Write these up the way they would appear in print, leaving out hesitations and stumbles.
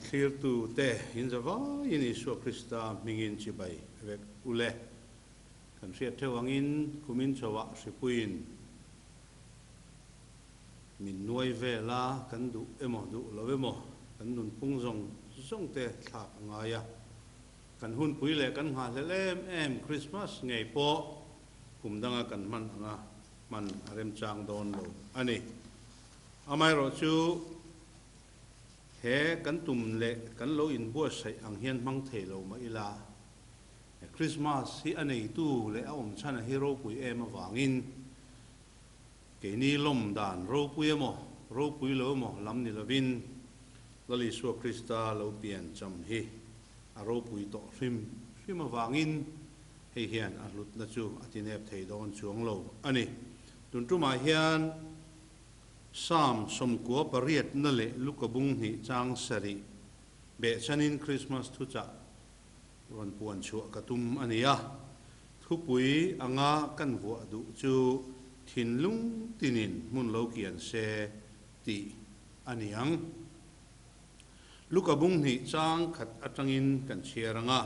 Thlirtu te in zavaiin Isua Krista hmingin chibai vek ule. Kan hriat theuh angin kumin chauhah hripuiin min nuai vel a, kan duh emaw duh lo emaw kan nunphung zawng zawng te thlak a ngai a. Kan hunpui leh kan nghahhlelh em em Krismas ngei pawh kum danga kan hman anga hman a remchang dawn lo a ni. Amaherawhchu he kan tum leh kan lo inbuatsaih ang hian hmang thei lo mah ila, Krismas hi a neitu leh a awm chhan a hi ropui em avangin keini lawm dan ropui emaw, ropui lo emaw lam ni lovin Lal Isua Krista lo pian cham hi a ropui tawh hrim hrim avangin hei hian a hlutna chu a tinep thei dawn chuang lo a ni. Tun tumah hian Psalm 98 leh Luka bung hnih chang sarih behchhanin Krismas thuchah rawn puan chhuah ka tum a ni a, thupui anga kan vuah duh chu thinlung tinin hmun lo kian se tih a ni ang. Luka bung hnih chang khat atangin kan chhiar ang a.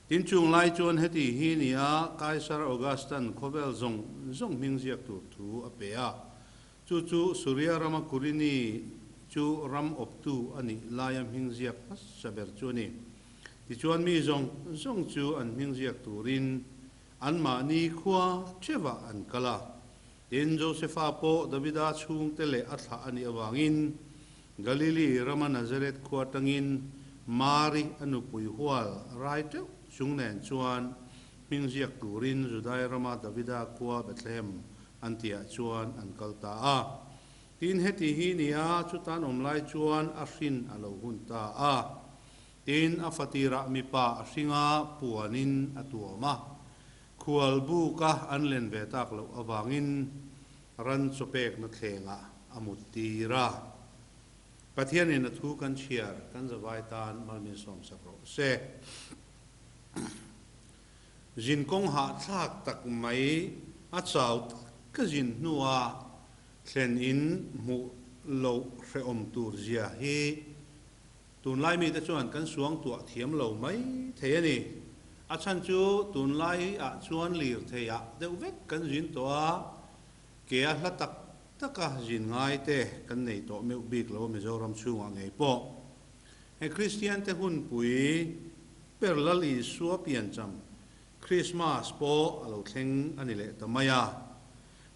Tin chung lai chuan heti hi ni a, Kaisar Augustan khawvel zawng zawng hming ziak tur thu a pe a. Chu chu Suria rama Kurini chu ram awptu a nih laia hming ziak hmasa ber chu a ni. Tichuan mi zawng zawng chu an hming ziak turin anmahni khua theuhah an kal a. Tin, Josefa pawh Davida chhungte leh a thlah a nih avangin Galili rama Nazareth khua atangin Mari a nupui hual rai teuh chung nen chuan hming ziak turin Judai rama Davida khua Bethlehem an tihah chuan an kal ta a. Tin, heti hi nia chutan awm lai chuan a hrin a lo hun ta a. Tin, a fatirah mipa a hringa puanin a tuam a. Khual buka an len ve tak loh avangin ran chawpekna thlengah a mut tir a. Pathianin a thu kan chhiar kan zavai tan malmin sawmsak rawh se. Zin kawng hahthlak tak mai a chau tak ka zin hnua thlen in hmuh loh hrehawm tur zia hi tunlai mite chuan kan suangtuah thiam lo mai thei a ni. A chhan chu tunlai ah chuan lirthei ah deuh vek kan zin tawh a, ke a hla tak tak a zin ngai te kan nei tawh meuh bik lo Mizoram chhungah ngei pawh. He Kristian te hunpui Per Lal Isua piancham Krismas pawh a lo thleng a ni leh ta mai a.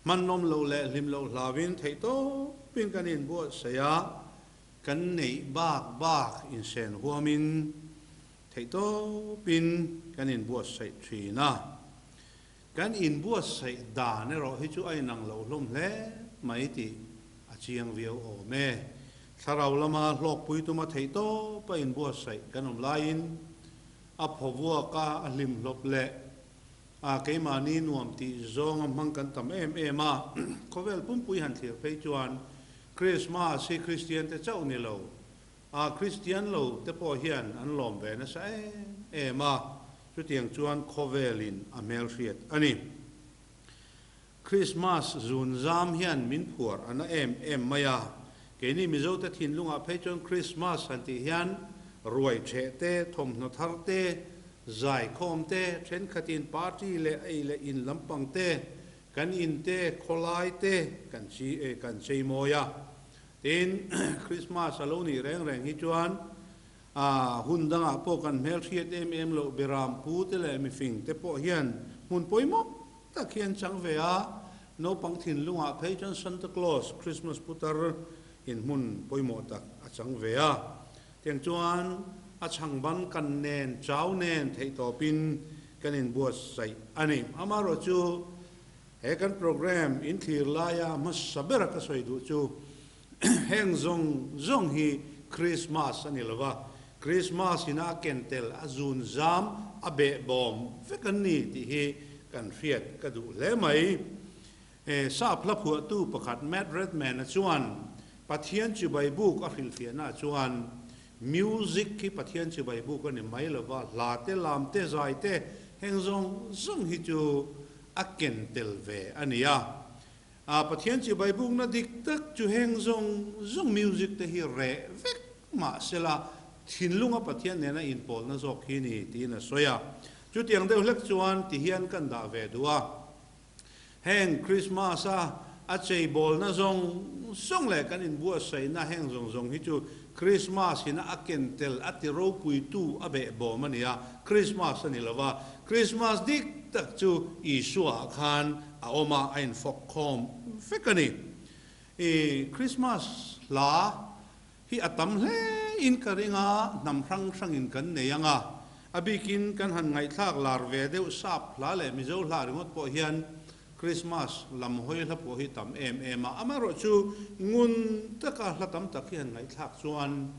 Hmanawm loh leh hlim loh hlauin theihtawpin kan inbuatsaih a, kan neih bak bak insen huamin theihtawpin kan inbuatsaih thin a. Kan inbuatsaih dan erawh hi chu a inang lo hlawm hle mai tih a chiang viau awm e. Thlarau lama hlawkpui tuma theihtawpa inbuatsaih kan awm laiin a phawvuaka a hlimhlawp leh a keimahni nuam tih zawnga hmang kan tam em em a. Khawvel pumpui han thlir phei chuan Krismas hi Kristian te chauh ni lo, a Kristian lo te pawh hian an lawm ve nasa em em a, chutiang chuan khawvelin a hmelhriat a ni. Krismas zun zam hian min phuar a na em em mai a, keini Mizote thinlungah phei chuan Krismas han tih hian ruai ṭheh te, thawmhnaw thar te, zaikhawm te, thenkhatin party leh ei leh in lampang te, kan in te, khawlai te kan chi kan chei mawi a. Tin, Krismas a lo nih reng reng hi chuan hun dangah pawh kan hmelhriat em em loh Beram pu te leh mifing te pawh hian hmun pawimawh tak hi an chang ve a, naupang thinlungah phei chuan Santa Claus, Christmas putar in hmun pawimawh tak a chang ve a. Tiang chuan a chhangban kan nen, chau nen theihtawpin kan inbuatsaih a ni. Amaherawhchu, He kan program in thlir laia hmasa bera ka sawi duh chu heng zawng zawng hi Christmas a ni lo va, Christmas ina a ken tel a zun zam a beh bawm vek an ni tih hi kan hriat ka duh hle mai. He sap hla phuahtu pakhat Matt Redman-a chuan Pathian chibai buk a hrilhfiahnaah chuan music hi Pathian chibai buk a ni mai lo va, hla te, lam te, zai te heng zawng zawng hi chu a ken tel ve a ni a. A Pathian chibai bukna dik tak chu heng zawng zawng music te hi reh vek mah sela thinlunga Pathian nena inpawlna zawk hi ni tiin a sawi a. Chutiang deuh hlek chuan ti hian kan dah ve duh a. Heng Krismas a a cheibawlna zawng zawng leh kan inbuatsaihna heng zawng zawng hi chu Krismas ina a ken tel a ti ropuitu a behbawm a ni a, Krismas a ni lo va, Krismas dik tak chu Isua ah khan a awm a, a infawk khawm vek a ni. I Krismas hla hi a tam hle in ka ring a, hnam hrang hrangin kan nei ang a, a bikin kan han ngaihthlak lar ve deuh sap hla leh Mizo hla ringawt pawh hian Krismas lam hawi hla pawh hi tam em em a, amaherawhchu ngun taka hla tam tak hi han ngaihthlak chuan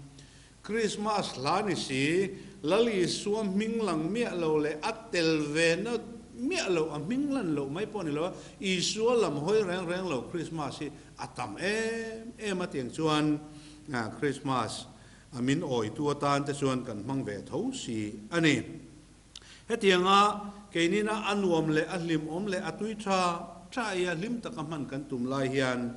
Krismas hla ni si, Lal Isua hming lang miah lo leh a tel ve na miah loh, a hming lan loh mai pawh ni lo a, Isua lam hawi reng reng lo Krismas hi a tam em em a tiang chuan Krismas min awitu atan te chuan kan hmang ve tho si a ni. Hetianga keinina a nuam leh a hlimawm leh a tui tha tha i a hlim taka hman kan tum lai hian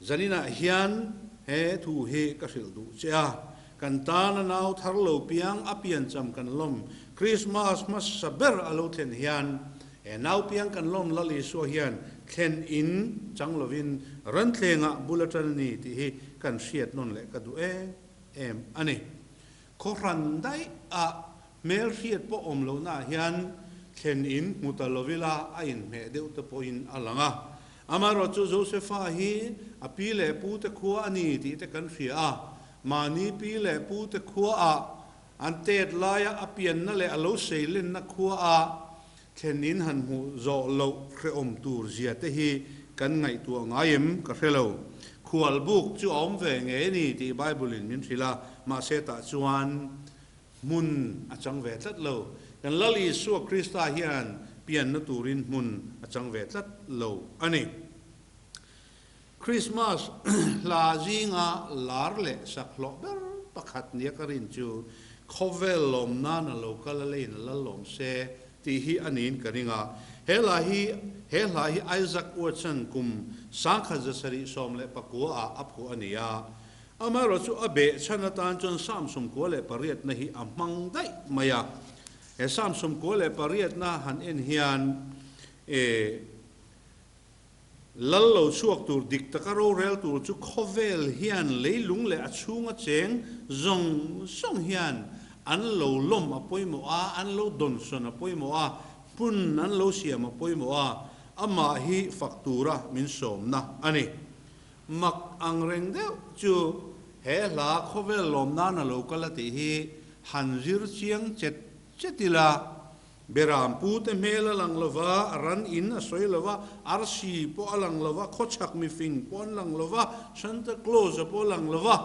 zaninah hian he thu hi ka hrilh duh che a, kan tana nau thar lo piang a piancham kan lawm Krismas hmasa ber a lo thlen hian he nau piang kan lawm Lal Isua hian thlen in chang lovin ranthlengah bul a tan a ni tih hi kan hriat nawn leh ka duh em em a ni. Khawhran daih a hmelhriat pawh awm lohnaah hian thlen in hmu ta lo ila a inhmeh deuh te pawhin a lang a. Amaherawh chu Josefa hi a pi leh pu te khua a ni tih te kan hria a, mahni pi leh pu te khuaah an tet laia a pianna leh a lo seilenna khuaah thlen in han hmuh zawh loh hrehawm tur zia te hi kan ngaihtuah ngai em ka hre lo. Khual buk chu a awm ve ngei a ni tih Bible in min hrilh a, mahse tah chuan hmun a chang ve tlat lo. Kan Lal Isua Krista hian pianna turin hmun a chang ve tlat lo a ni. Krismas hla zinga lar leh sak hlawh ber pakhat nia ka rin chu khawvel lawm nan a lo kal a leiin a lal lawm se tih hi a niin ka ring a. He hla hi he hla hi Isaac Watson kum 1719 ah a phuah a ni a. Amaherawhchu a behchhan atan chuan Psalm 98 na hi a hmang daih mai a. He Psalm 98 na han en hian e Lal lo chhuak tur dik taka rorel tur chu khawvel hian leilung leh a chhunga cheng zawng zawng hian an lo lawm a pawimawh a, an lo dawnsawn a pawimawh a, hmun an lo siam a pawimawh a, amah hi fak tura min sawmna a ni. Mak ang reng deuh chu he hla khawvel lawm nan a lo kal a tih hi han zir chiang chet chet ila, Beram pute hmel a lang lo va, ran in a sawi lo va, arsi pawh a lang lo va, khawchhak mifing pawh an lang lo va, Santa Claus-a pawh a lang lo va.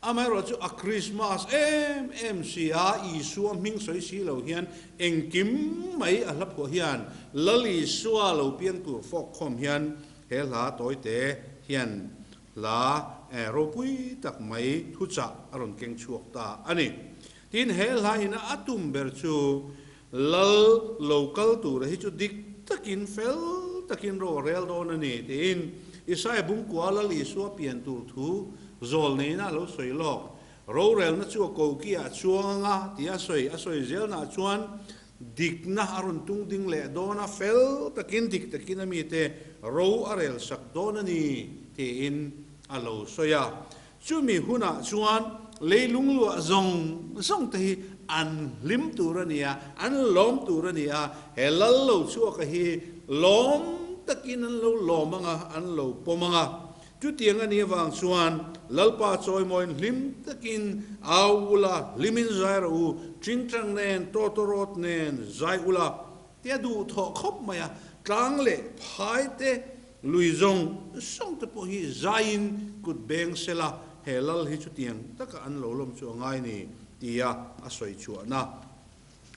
Amaherawhchu a Krismas em em si a, Isua hming sawi si lo hian engkim mai a hla phuah hian Lal Isua lo piang tur fawk khawm hian he hla tawite hian hla ropui tak mai thuchah a rawn keng chhuak ta a ni. Tin, he hla ina a tum ber chu Lal lo kal tura hi chu dik takin, fel takin ro a rel dawn a ni, tiin Isaiah bungkua Lal Isua pian tur thu zawl neiin a lo sawi lawk. Rorelna chu a koki ah chuang anga tia a sawi a sawi zelnaah chuan dikna a rawn tung ding leh dawn a, fel takin, dik takin a mite ro a rel sak dawn a ni, tiin a lo sawi a. Chumi hunah chuan leilung luah zawng zawng te hi an hlim tur a ni a, an lawm tur a ni a, he lal lo chhuaka hi lawm takin an lo lawm ang a, an lo pawm ang a. Chutiang a nih avang chuan Lalpa chawimawiin hlim takin au ula, hlimin zai rawh u, tingtang nen, tawtawrawt nen zai ula, tia duhthawh khawp mai a, tlang leh phai te Lui zawng zawng te pawh hi zaiin kut beng sela he lal hi chutiang taka an lo lawm chu a ngai ni tia a sawi chhuahna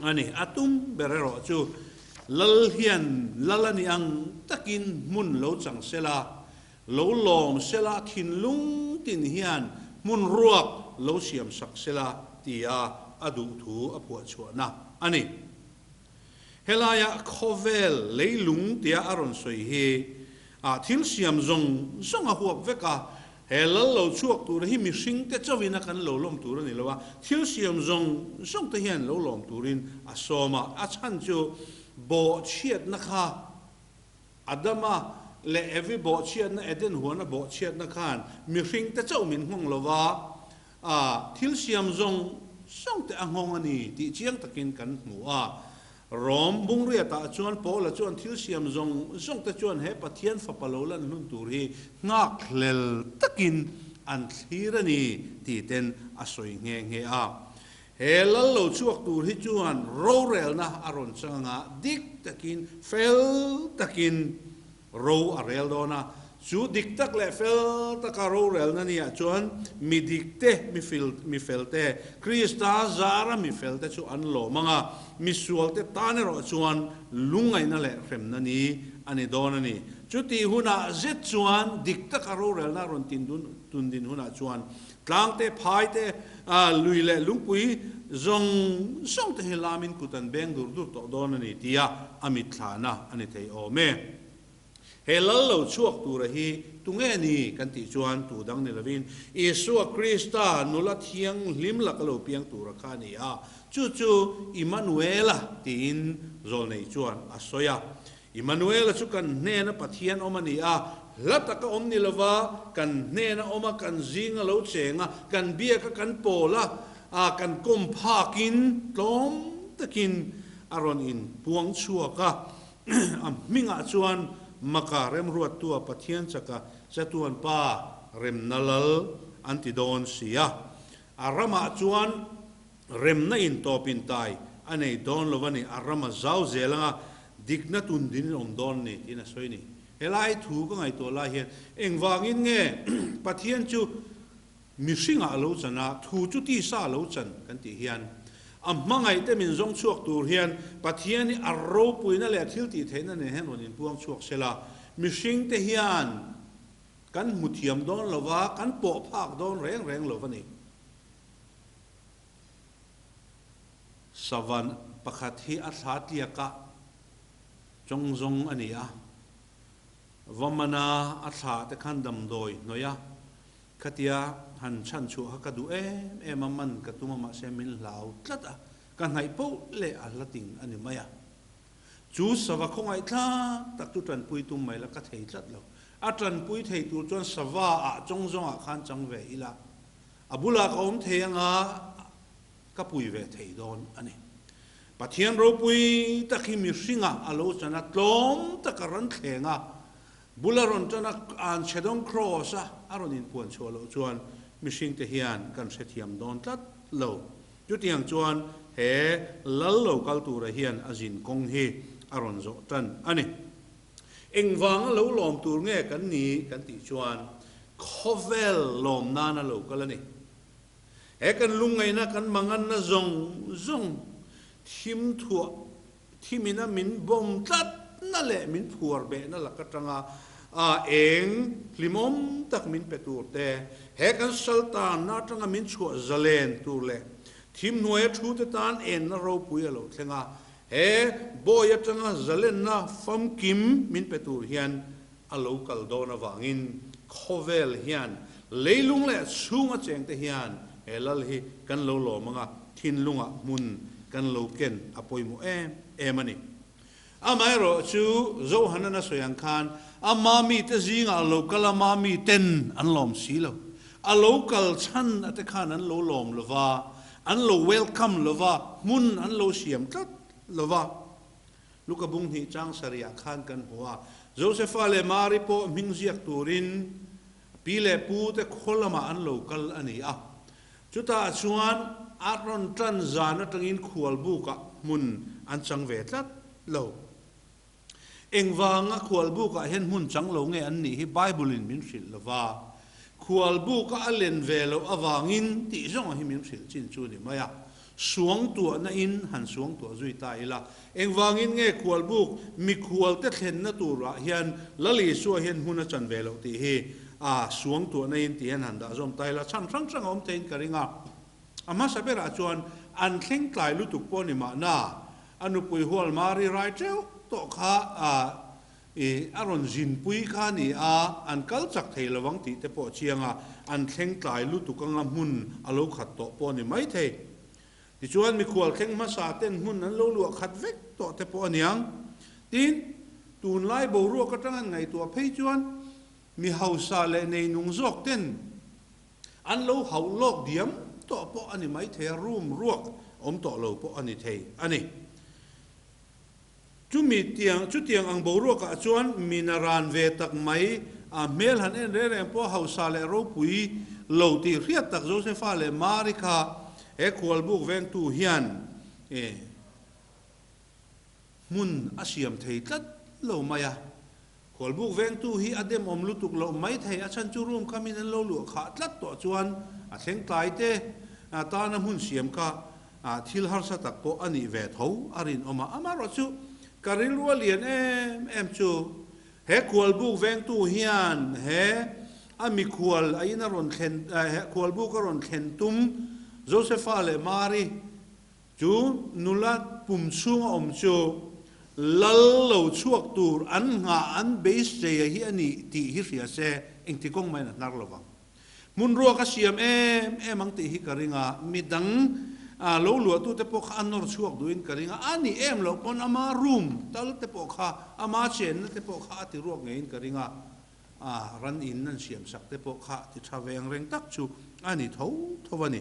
a ni. A tum ber erawh chu lal hian lal a nih ang takin hmun lo chang sela, lo lawm sela, thinlung tin hian hmun ruak lo siam sak sela tia a duh thu a phuah chhuahna a ni. Helaia khawvel leilung tia a rawn sawi hi a thil siam zawng zawng a huap vek a. He lal lo chhuak tur hi mihringte chauhin a kan lo lawm tur a ni lo a, thil siam zawng zawng te hian lo lawm turin a sawm a. A chhan chu bawhchhiatna kha Adama leh Evi bawhchhiatna, Eden huana bawhchhiatna khan mihringte chauh min nghawng lo va, a thil siam zawng zawng te a nghawng a ni tih chiang takin kan hmu a. Rom bungriatah chuan Paula chuan thil siam zawng zawng te chuan he Pathian fapa lo lan hlun tur hi nghakhlel takin an thlir a ni tih ten a sawi nghe nghe a. He lal lo chhuak tur hi chuan rorelna a rawn chang anga dik takin fel takin Ro a rel dawn a, chu dik tak leh fel taka rorelna niah chuan mi dik te, mi fil, mi fel te, Krista zara mi fel te chu an lawm ang a, mi sual te tan erawh chuan lungngaihna leh hremna ni a ni dawn a ni. Chutih hunah zet chuan dik taka rorelna rawn tin dun tun din hunah chuan tlang te, phai te, lui leh lungpui zawng zawng te hi lamin kut an beng dur dur tawh dawn a ni tia a mitthlahna a ni thei awm e. He lal lo chhuak tura hi tunge ni kan tih chuan tu dang ni lovin Isua Krista nula thianghlim laka lo piang tura kha a ni a, chu chu Immanuela tiin zawlnei chuan a sawi a. Immanuela chu kan hnena Pathian awm a ni a, hla taka awm ni lova kan hnena awm a, kan zinga lo cheng a, kan biak a, kan pawl a, a kan kawm phakin tlawm takin a rawn inpuang chhuak a. A hmingah chuan Maka remruattua Pathian chaka chatuan pa remna lal an ti dawn si a. A ramah chuan remna intawp intai a nei dawn lo a ni, a ram a zau zel anga dikna tun din awm dawn ni tiin a sawi a ni. Helai thu ka ngaihtuah lai hian engvangin nge Pathian chu mihringah a lo chan a, thu chu tisa a lo chan kan tih hian a hmangaihte min zawng chhuak tur hian Pathian hi a ropuina leh a thiltihtheihna nen hian rawn inpuang chhuak sela, mihringte hian kan hmu thiam dawn lo va, kan pawh phak dawn reng reng lo a ni. Savan pakhat hi a thla tliak a, chawng zawng a ni a. Vamana a thla te khan damdawi hnawih a, khatia han chhan chhuah kha ka duh em em a, man ka tum a mahse min hlau tlat a, ka hnaih poh leh a hla ting a ni mai a. Chu sava khawngaih thlak tak chu tanpui tum mai la ka thei tlat lo. A tanpui thei tur chuan sava ah chawng zawngah khan chang ve ila, A bulah ka awm thei anga ka pui ve thei dawn a ni. Pathian ropui tak hi mihringah a lo chan a, tlawm taka rawn thleng a, bul a rawn tan a, an chhe dawn kraws a, a rawn inpuan chhuah loh chuan mihringte hian kan hrethiam dawn tlat lo. Chutiang chuan he lal lo kal tura hian a zin kawng hi a rawn zawh tan a ni. Engvanga lo lawm tur nge kan ni kan tih chuan khawvel lawm nana lo kal a ni. He kan lungngaihna kan manganna zawng zawng thim thuah thimina min bawm tlatna leh min phuar behna lak atanga a eng hlimawm tak min pe tur te, he kan saltanna atanga min chhuah zalen tur leh thim hnuaia thu te tan enna ropui a lo thleng a, He bawi atanga zalenna famkim min pe tur hian a lo kal dawn avangin khawvel hian leilung leh chhunga chengte hian he lal hi kan lo lawm anga thinlungah hmun kan lo ken a pawimawh em em a ni. Amaherawh chu Zohanan a sawi ang khan a mami te zingah a lo kal a mami ten an lawm si lo. A lo kal chhan a te khan an lo lawm lova, an lo welcome lova, hmun an lo siam tlat lova. Luka bung hnih chang sarihah khan kan hmu a, Josefa leh Mari pawh hming ziak turin pi leh pu te khaw lamah an lo kal a ni a. Chutah chuan a rawn tan zan atangin khualbukah hmun an chang ve tlat lo. Engvanga khualbukah hian hmun chang lo nge an nih hi Bible-in min hrilh lo va, khualbuka a len ve loh avangin tih zawng hi min hrilh chin chu a ni mai a. Suangtuahna in han suangtuah zui ta ila, engvangin nge khualbuk mikhualte thlenna turah hian Lal Isua hian hmun a chan ve loh tih hi a suangtuahna in tih hian han dah zawm ta ila, chhan hrang hrang a awm theiin ka ring a. A hmasa berah chuan an thleng tlai lutuk pawh ni mahna, a nupui hual Mari rai teuh tawh kha a I a rawn zinpui kha a ni a, an kal chak thei lo ang tih te pawh a chiang a, an thleng tlai lutuk anga hmun a lo khat tawh pawh a ni maithei. Tichuan mikhual thleng hmasa ten hmun an lo luah khat vek tawh te pawh a niang. Tin, tunlai boruak atang an ngaihtuah phei chuan mi hausa leh neinung zawk ten an lo hauh lawk diam tawh pawh a ni maithei a, room ruak awm tawh lo pawh a ni thei a ni. Chumi tiang, chutiang ang boruakah chuan min a ran ve tak mai, a hmel han en reng reng pawh hausa leh ropui lo tih hriat tak Josefa leh Mari kha he khualbuk vengtu hian e hmun a siam thei tlat lo mai a. Khualbuk vengtu hi a demawm lutuk loh mai thei, a chhan chu room kha min an lo luah khah tlat tawh chuan a thleng tlai te tana hmun siam kha thil harsa tak pawh a nih ve tho a rinawm a. Amaherawhchu ka rilru a lian em em chu he khualbuk vengtu hian he a mikhual a in a rawn thlen khualbuk a rawn thlen tum Josepha leh Mari Chu nula pum chhunga awm chu lal lo chhuak tur an nghah an beiseia hi a ni tih hi hria se engti kawng maiin a hnar lo vang. Hmun ruak a siam em em ang tih hi ka ring a, midang lo luahtute pawh kha a nawr chhuak duhin ka ring a, a ni em loh pawn ama room tal te pawh kha, ama chenna te pawh kha a ti ruak ngeiin ka ring a, ran in an siam sak te pawh kha ti tha ve ang reng tak chu a ni tho tho a ni.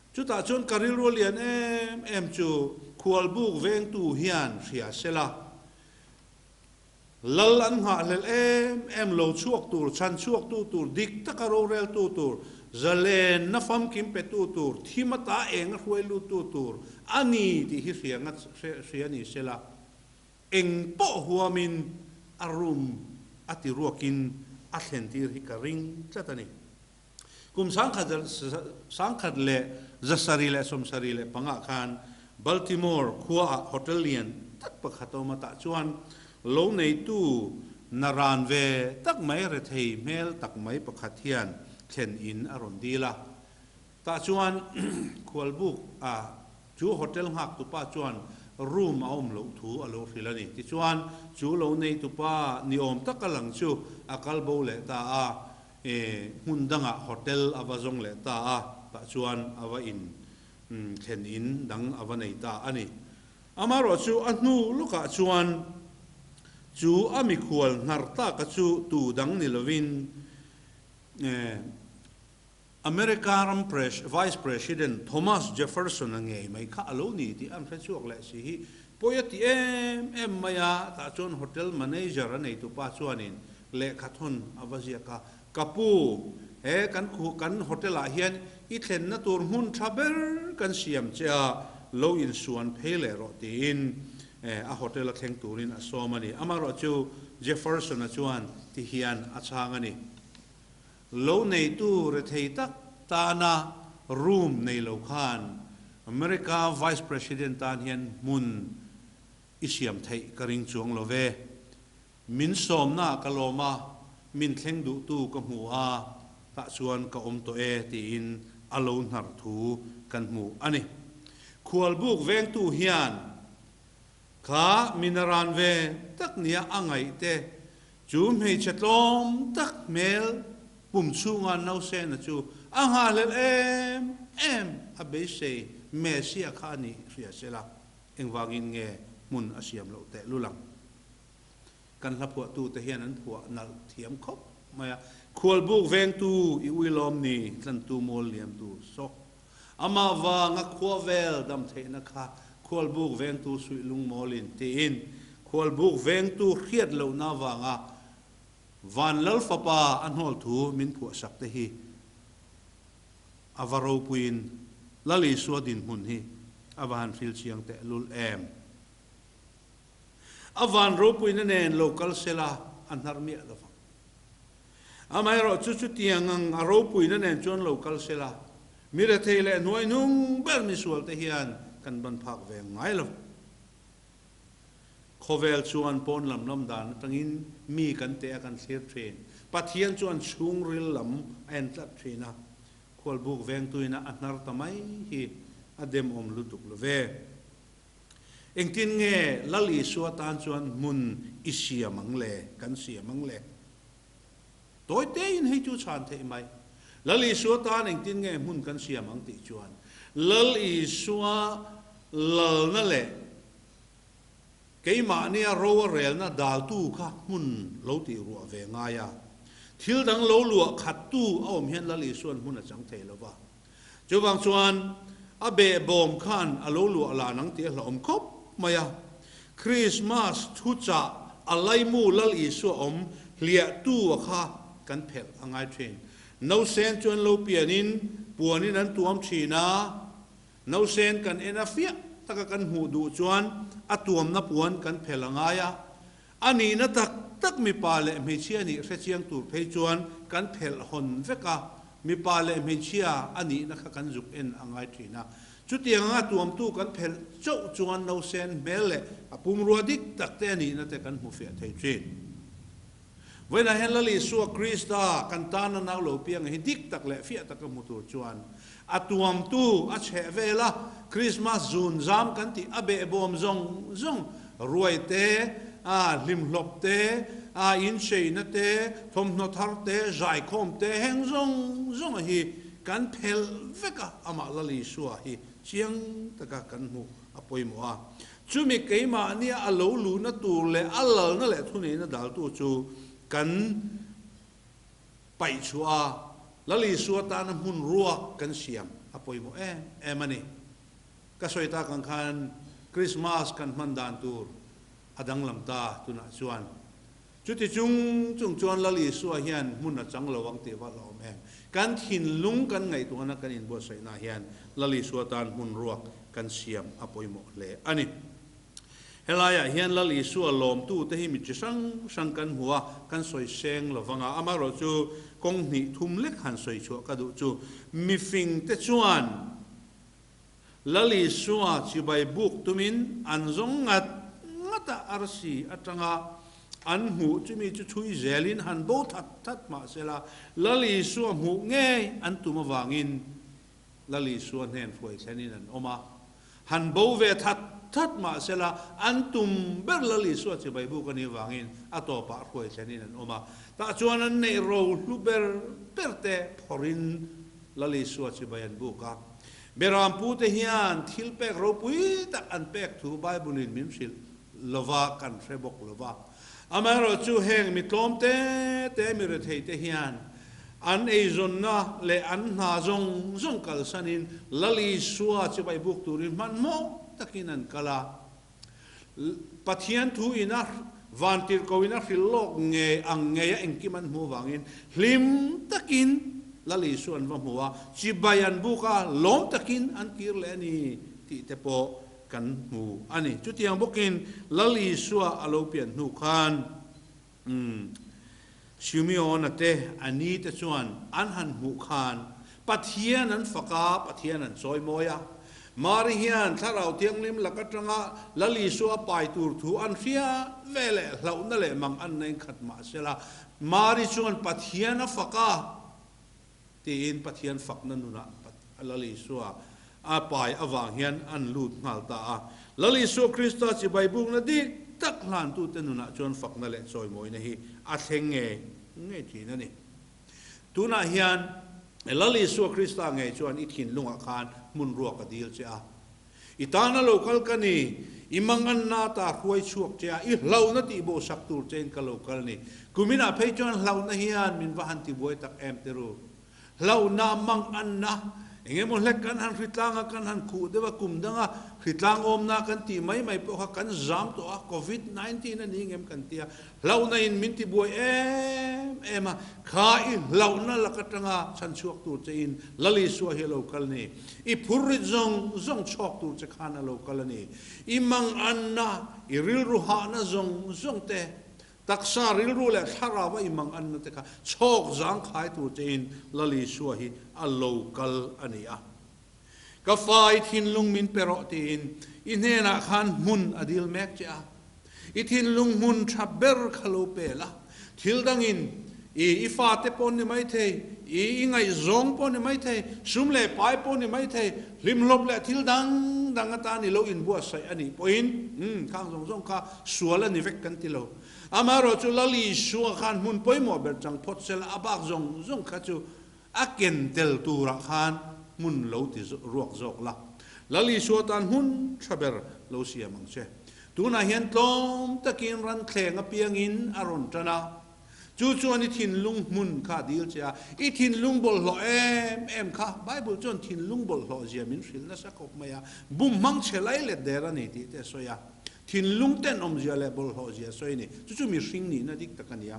Chutah chuan ka rilru lian em em chu khualbuk vengtu hian hria sela, Lal an nghahhlelh em em lo chhuak tur, chhan chhuaktu tur, dik taka roreltu tur, zalenna famkim petu tur, thim ata eng a hruai luttu tur a ni tih hi hria nga hria ni sela, eng pawh huamin a rum a ti ruakin a thlentir hi ka ring tlat a ni. Kum 1975 khan Baltimore khuaah hotel lian tak pakhat a awm a, tah chuan lo neitu naran ve tak mai rethei hmel tak mai pakhat hian thlen in a rawn dil a. Tah chuan khualbuk a chu hotel nghak tupa chuan room a awm loh thu a lo hrilh a ni. Tichuan chu lo neitupa ni awm taka lang chu a kal bo leh ta a. E, hmun dangah hotel a va zawng leh ta a, tah chuan a va in thlen in dang a va nei ta a ni. Amaherawhchu a hnu lawkah chuan chu a mikhual hnar taka chu tu dang ni lovin e, America ram Vice President Thomas Jefferson-a ngei mai kha a lo ni tih an hre chhuak leh si hi pawi a ti em em mai a, tah chuan hotel manager a neitupa chuanin lehkha thawn a va ziak a, Ka pu, he kan khuh kan hotel ah hian i thlenna tur hmun tha ber kan siam che a, lo insuan phei leh rawh tiin a hotel a thleng turin a sawm a ni. Amaherawhchu Jefferson-a chuan ti hian a chhang a ni. Lo neitu rethei tak tana room nei lo khan America Vice President tan hian hmun i siam theih ka ring chuang lo ve. Min sawmna ka lawm a, min thleng duhtu ka hmu a, tah chuan ka awm tawh e tiin a lo hnar thu kan hmu a ni. Khualbuk vengtu hian kha min a ran ve tak nia a ngaih te Chu hmeichhe tlawm tak hmel pum chhunga nausena chu a nghahhlelh em em a beisei Messia kha a nih hria sela, engvangin nge hmun a siam loh teh lul ang? Kan hla phuahtute hian an phuah nalh thiam khawp mai a, Khualbuk vengtu i uilawm ni tlantu mual liamtu sawk amah vanga khua vel dam theihna kha Khualbuk vengtu suih lungmawlin tiin Khualbuk vengtu hriat lohna avanga Van Lal fapa a hnawl thu min phuahsak te hi a va ropuiin Lal Isua dinhmun hi a va han hril chiang teh lul em. A van ropuina nen lo kal sela a hnar miah lo vang. Amaherawhchu chutiang ang a ropuina nen chuan lo kal sela, mi rethei leh hnuai hnung ber misualte hian kan ban phak ve ngai lo. Khawvel chuan pawn lam lam dan atangin mi kan teh a kan thlir thin. Pathian chuan chhungril lam a en tlat thin a, khualbuk vengtuina a hnar ta mai hi a demawm lutuk lo ve. Engtin nge Lal Isua tan chuan hmun i siam ang le, kan siam ang le? Tawi tein hei chu chhan theih mai. Lal Isua tan engtin nge hmun kan siam ang tih chuan Lal Isua lalna leh keimahnia ro a relna daltu kha hmun lo tih ruah ve ngai a. Thil dang lo luah khattu a awm hian Lal Isua'n hmun a chang thei lo va. Chuvang chuan a behbawm khan a lo luah lan ang tih a hlauhawm khawp mai a. Krismas thuchah a laimu Lal Isua awm hliahtu a kha kan phelh a ngai thin. Nausen chu an lo pianin puanin an tuam thin a, nausen kan en a fiah taka kan hmuh duh chuan a tuamna puan kan phelh a ngai a. A nihna tak tak mipa leh hmeichhia nih hrechiang tur phei chuan kan phelh hawn vek a, mipa leh hmeichhia a nihna kha kan zuk en a ngai thin a. Chutiang anga tuamtu kan phelh chauh chuan nausen hmel leh a pumrua dik tak te a nihna te kan hmu fiah thei thin. Vawiinah hian Lal Isua Krista kan tana nau lo pianga hi dik tak leh fiah taka hmu tur chuan a tuamtu a chheh vel a, Krismas zun zam kan tih a behbawm zawng zawng, ruai te, a hlimhlawp te, a incheina te, thawmhnaw thar te, zaikhawm te, heng zawng zawng hi kan phelh vek a, amah Lal Isua hi chiang taka kan hmuh a pawimawh a. Chumi keimahnia a lo luhna tur leh a lalna leh thuneihna daltu chu kan paih chhuah a, Lal Isua tana hmun ruak kan siam a pawimawh em em a ni. Ka sawi tak ang khan Krismas kan hman dan tur a danglam ta tunah chuan. Chuti chung chung chuan Lal Isua hian hmun a chang lo ang tih va hlauhawm em? Kan thinlung kan ngaihtuahna kan inbuatsaihna hian Lal Isua tan hmun ruak kan siam a pawimawh hle a ni. Helaiah hian Lal Isua lawmtute hi mi chi hrang hrang kan hmu a, kan sawi seng lo vang a. Amaherawhchu kawng hnih thum lek han sawi chhuah ka duh chu mifingte chuan Lal Isua chibai buk tumin an zawng ngat ngat a, arsi atanga an hmuh chumi chu chhui zelin han bo that that mah sela, Lal Isua hmuh ngei an tum avangin Lal Isua hnen hruai thlenin an awm a. Han bo ve that that mah sela, an tum ber Lal Isua chibai buk a nih avangin a tawpah hruai thlenin an awm a. Tah chuan an neih ro hlu ber ber te phawrhin Lal Isua chibai an buk a. Beram pute hian thil pek ropui tak an pek thu Bible-in min hrilh lova kan hre bawk lova. Amaherawhchu heng mi tlawm te te mi rethei te hian an eizawnna leh an hna zawng zawng kalsanin Lal Isua chibai buk turin hmanhmawh takin an kal a. Pathian thu ina vantirhko in a hrilh lawk ngei ang ngei a engkim an hmuh vangin hlim takin Lal Isua an va hmu a, chibai an buk a, lawm takin an kir leh a ni tih te pawh kan hmu a ni. Chutiang bawkin Lal Isua a lo pian hnu khan Simeon-a te a ni te chuan an han hmuh khan Pathian an fak a, Pathian an chawi mawi a. Mari hian Thlarau Thianghlim lak atanga Lal Isua a pai tur thu an hria ve leh hlauhna leh mang an nei khat mah sela, Mari chuan Pathian a fak a tiin Pathian fakna nunah Lal Isua a pai avang hian an lut nghal ta a. Lal Isua Krista chibai bukna dik tak hlantute nunah chuan fakna leh chawimawina hi a thleng ngei ngei thin a ni. Tunah hian Lal Isua Krista ngei chuan i thinlungah khan hmun ruak a dil che a. I tana lo kal ka ni, i manganna ta hruai chhuak che a, i hlauhna tihbo sak tur chein ka lo kal ni. Kuminah phei chuan hlauhna hian min va han tibuai tak em ti ru. Hlauhna, manganna, eng emaw hlek kan han hritlang a, kan han khuh deuh a, kum danga hritlang awmna kan tih mai mai pawh kha kan zam tawh a, Covid 19 a ni ngem kan ti a, hlauhna in min tibuai em em a, kha i hlauhna lak atanga chhan chhuak tur che in Lal Isua hi a lo kal ni, i phurrit zawng zawng chhawk tur che khan a lo kal a ni, i manganna, i rilru hahna zawng zawng te, Taksa rilru leh thlarau a imang anna te kha chhawk zangkhai tur chein Lal Isua hi a lo kal a ni a. Ka fa i thinlung min pe rawh tiin i hnenah khan hmun a dil mek che a. I thinlung hmun tha ber kha lo pe la, thil dangin. I i fate pawh ni mai thei, i i ngaihzawng pawh ni mai thei, sum leh pai pawh ni mai thei, hlimhlawp leh thil dang dang atan i lo inbuatsaih a nih pawhin, umm, khang zawng zawng kha sual a ni vek kan ti lo. Amaherawhchu Lal Isua khan hmun pawimawh ber chang phawt sela a bak zawng zawng kha chu a ken tel turah khan hmun lo ti ruak zawk la. Lal Isua tan hmun tha ber lo siam ang che. Tunah hian tlawm takin ranthleng apiangin a rawn tan a. Chu chuan i thinlung hmun kha a dil che a, i thinlung bawlhhlawh em em kha, Bible chuan thinlung bawlhhlawh zia min hrilh nasa khawp mai a, bum hmang chhe lai let der a ni tih te a sawi a. Thinlung tenawm zia leh bawlhhlawh zia a sawi a ni. Chu chu mihring nihna dik tak a ni a.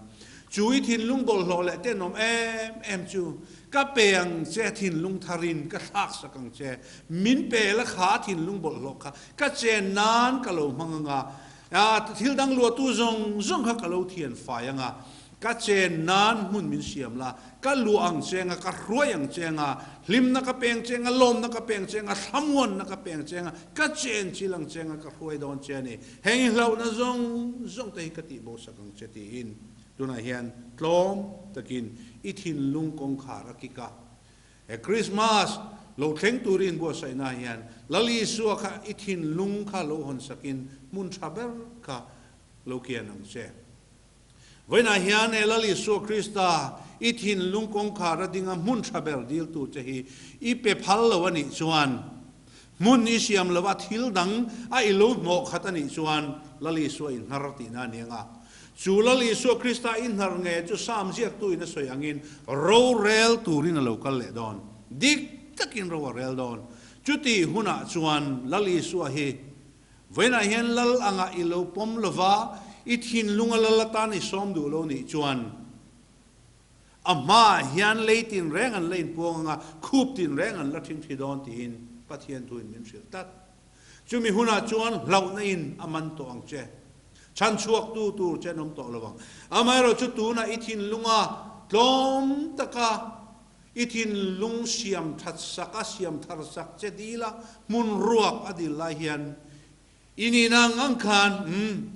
Chu i thinlung bawlhhlawh leh tenawm em em chu ka pe ang che, thinlung tharin ka thlaksak ang che, min pe la kha thinlung bawlhhlawh kha ka chen nan ka lo hmang ang a, A thil dang luahtu zawng zawng kha ka lo thian fai ang a, ka chen nan hmun min siam la, ka luah ang che ang a, ka hruai ang che ang a, hlimna ka peng che ang a, lawmna ka peng che ang a, thlamuanna ka peng che ang a, ka chen chil ang che ang a, ka hruai dawn che a ni. Heng i hlauhna zawng zawng te hi ka tihbosak ang che tiin tunah hian tlawm takin i thinlung kawngkhar a kik a. He Krismas lo thleng tur i inbuatsaihna hian Lal Isua kha i thinlung kha lo hawn sakin hmun tha ber kha lo kian ang che. Vawiinah hian he Lal Isua Krista i thinlung kawngkhar a dinga hmun tha ber diltu che hi i pe phal lo a nih chuan, hmun i siam lova thil dang a i lo hnawh khat a nih chuan Lal Isua i hnar tihna a ni ang a. Chu Lal Isua Krista i hnar nge chu Sam ziaktuin a sawi angin rorel turin a lo kal leh dawn. Dik takin ro a rel dawn. Chuti hunah chuan Lal Isua hi vawiinah hian Lal angah i lo pawm lova, i thinlunga Lal atan i sawm duh lo nih chuan a hmaah hian lei tinreng an la inpuang anga khup tinreng an la ṭhingṭhi dawn tiin Pathian thuin min hrilh tlat. Chumi hunah chuan hlauhna in a man tawh ang che. Chhan chhuak tu tur che an awm tawh lo ang. Amaherawh chu tunah i thinlunga tlawm taka i thinlung siam that sak a, siam thar sak che dil a, hmun ruak a dil lai hian i nihna ang ang khan, umm,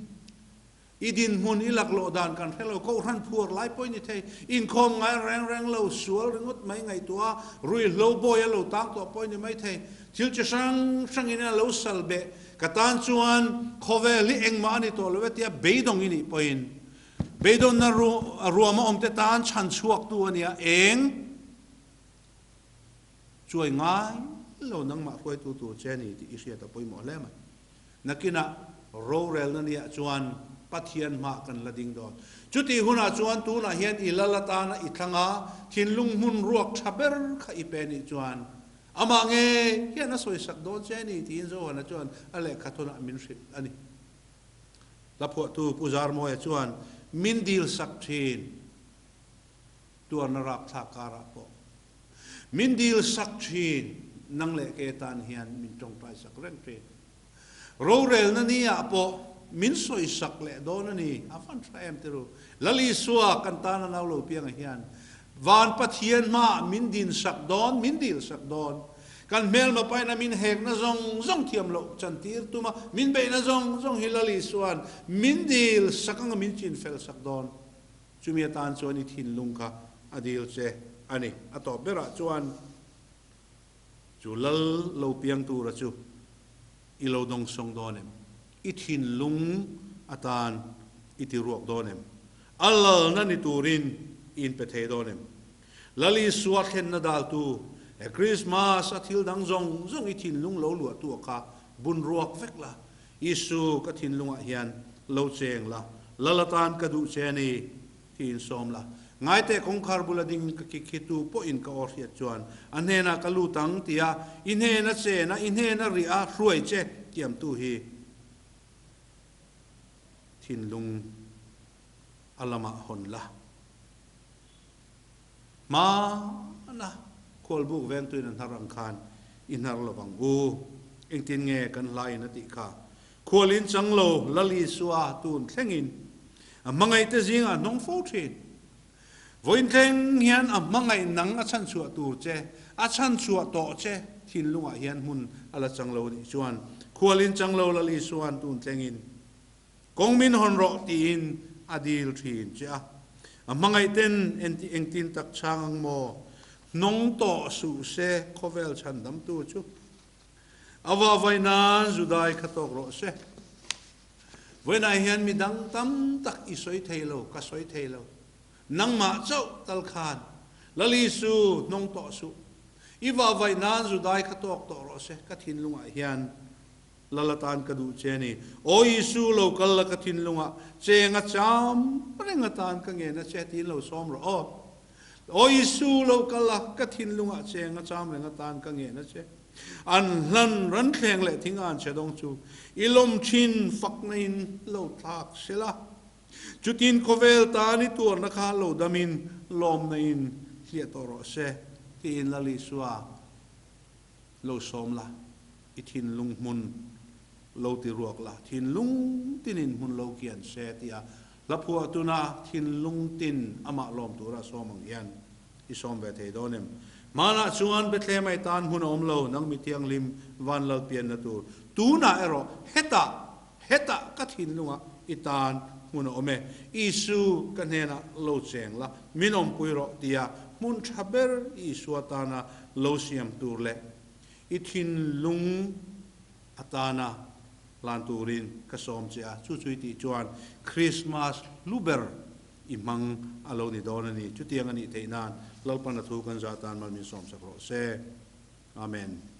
I dinhmun i laklawh dan kan hre lo, kohhran phuar lai pawh i ni thei, inkhawm ngai reng reng lo, sual ringawt mai ngaihtuah a, ruihhlo bawi a lo tang tawh pawh i ni mai thei. Thil chi hrang hrangin a lo sal beh, ka tan chuan khawvel hi engmah a ni tawh lo e tia beidawng i nih pawhin beidawnna ruama awmte tan chhan chhuaktu a nia, eng chuai ngai lo nangmah hruaitu tur che a ni tih i hriat a pawimawh hle mai. Nakinah rorelna niah chuan Pathian hmah kan la ding dawn. Chutih hunah chuan tunah hian i lal atana i thlang a, thinlung hmun ruak tha ber kha i pe nih chuan amah nge hian a sawisak dawn che a ni tiin Johana chuan a lehkha thunah min hrilh a ni. Hla phuahtu Pu Zarmawia chuan min dilsak thin tuarna rapthlak karah pawh Min dilsak thin, nang leh ke tan hian min tawngtaisak reng thin. Rorelna ni ah pawh min sawisak leh dawn a ni, a van tha em tiru. Lal Isua kan tan a nau lo piangah hian van Pathian hmaah min dinsak dawn, min dilsak dawn. Kan hmelma paina min hekna zawng zawng thiam loh chantir tuma min beihna zawng zawng hi Lal Isua'n min dilsak anga min chinfel sak dawn. Chumi atan chuan i thinlung kha a dil che a ni. A tawp berah chuan chu lal lo piang tura chu i lo dawngsawng dawn em? I thinlung atan i ti ruak dawn em? A lalna ni turin i inpe thei dawn em? Lal Isua thlenna daltu he Krismas a thil dang zawng zawng i thinlung lo luahtu a kha bun ruak vek la, Isu, ka thinlungah hian lo cheng la, lal atan ka duh che a ni, tiin sawm la. Ngaiteh kawngkhar bula ding ka kik hi tu pawhin ka aw hriat chuan a hnenah ka lut ang tia i hnena chen a, i hnena rih a hruai che tiamtu hi thinlung a lamah hawn la. Hmana khualbuk vengtuin a hnar ang khan i hnar lo vang u. Engtin nge kan hlaiin a tih kha? Khualin chang lo Lal Isua tun thlengin a hmangaihte zingah a hnawng fo thin. Vawiin thleng hian a hmangaih nang a chhanchhuah tur che, a chhanchhuah tawh che thinlungah hian hmun a la chang lo nih chuan khualin chang lo Lal Isua'n tun thlengin Kawng min hawn rawh tiin a dil thin che a. A hmangaih ten enti engtin tak chhang ang maw? Hnawng tawh suh se khawvel chhandamtu chu. A vahvaih nan Judai kha tawk rawh se. Vawiinah hian mi dang tam tak i sawi thei lo, ka sawi thei lo. Nangmah chauh tal khan Lal Isu hnawng tawh suh. I vahvaih nan Judai kha tawk tawh rawh se, ka thinlungah hian Lal atan ka duh che a ni. Aw Isu, lo kal la ka thinlungah cheng a cham reng atan ka ngen a che tiin lo sawm rawh aw. Aw Isu, lo kal la ka thinlungah cheng a cham reng atan ka ngen a che. An hlan ran thleng leh thing an che dawng chu i lawm thin fakna in lo thlak se la. Chutin khawvel tan i tuarna kha lo damin lawmna in hliah tawh rawh se tiin Lal Isua lo sawm la, i thinlung hmun lo ti ruak la, thinlung tinin hmun lo kian se tia hla phuah tuna thinlung tin amah lawm tura sawm ang hian i sawm ve thei dawn em? Hmanah chuan Bethlehem ai tan hmun a awm lo, nang mi thianghlim van lal pianna tur. Tunah erawh hetah, hetah ka thinlungah i tan hmun a awm e. Isu ka hnenah lo cheng la, min awmpui rawh tia hmun tha ber Isua tana lo siam tur leh i thinlung atana hlan turin ka sawm che a, chu chu i tih chuan Krismas hlu ber i hmang a lo ni dawn a ni. Chutiang a nih theih nan Lalpan a thu kan zah tan mal min sawmsak rawh se. Amen.